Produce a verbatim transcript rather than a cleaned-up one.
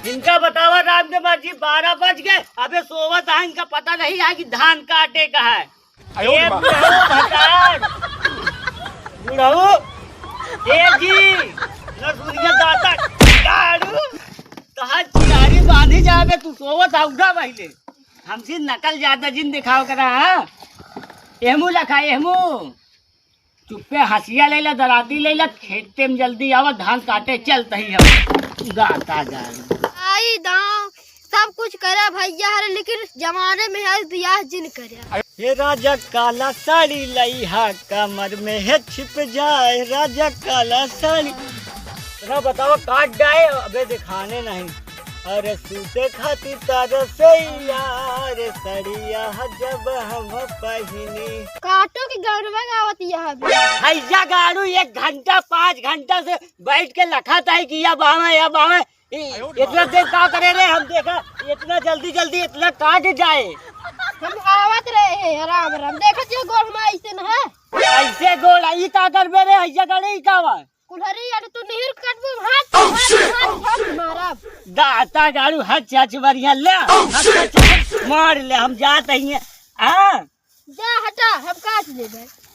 इनका बतावा रामदेवा जी, बारह बज गए, अबे सोवत है, इनका पता नहीं है कि धान काटे का है। आयो रे ए माँ। बुढ़ऊ भतार, बुढ़ऊ, ए जी, लसुनिया दाता, गाड़ू, तहार चियारी बांधी जाबे, तू सोवत है, उठा पहिले। हमसे नकल ज्यादा जिन दिखाओ करा, हाँ? एहमू लखा, एहमू। चुप्पे हंसिया ले ला, दराती ले ला, खेते में जल्दी आवा, धान काटे चलत ही हम। गाता गाड़ी। आई दांव, सब कुछ करे भैया हरे, लेकिन जवाने में है बियाह जिन करे। हे राजा काला साड़ी लइहा, कमर में है छिप जाए, राजा काला साड़ी। ना बतावा काट जाए, अबे दिखाने नहीं। अरे सूते खातिर तरसैया रे सड़िया जब हम पहिनी। काटो की गौरवा गावत यह भी। हैया गाड़ू एक घंटा, पाँच घंटा से बैठ के लखत है कि या बावे, या बावे। इ-, इतना देर का करे रे? हम देखा इतना जल्दी जल्दी इतना काट जाए। हम आवत रहे हैं राम राम। देखत ये गोड़ में ऐसे न है। ऐसे गोड़, ई का करबे रे? हैया गाड़ी का बा? कुल्हरी यार, तू नहीं कटबो, हाथ, हाथ, हाथ, हाथ मारब। दाता गाड़ू, हच, हच, बढ़िया, ले। हच, हच, हच, मार ले, हम जात ही हैं। हाँ। जा, हटा, हम काट लेबे।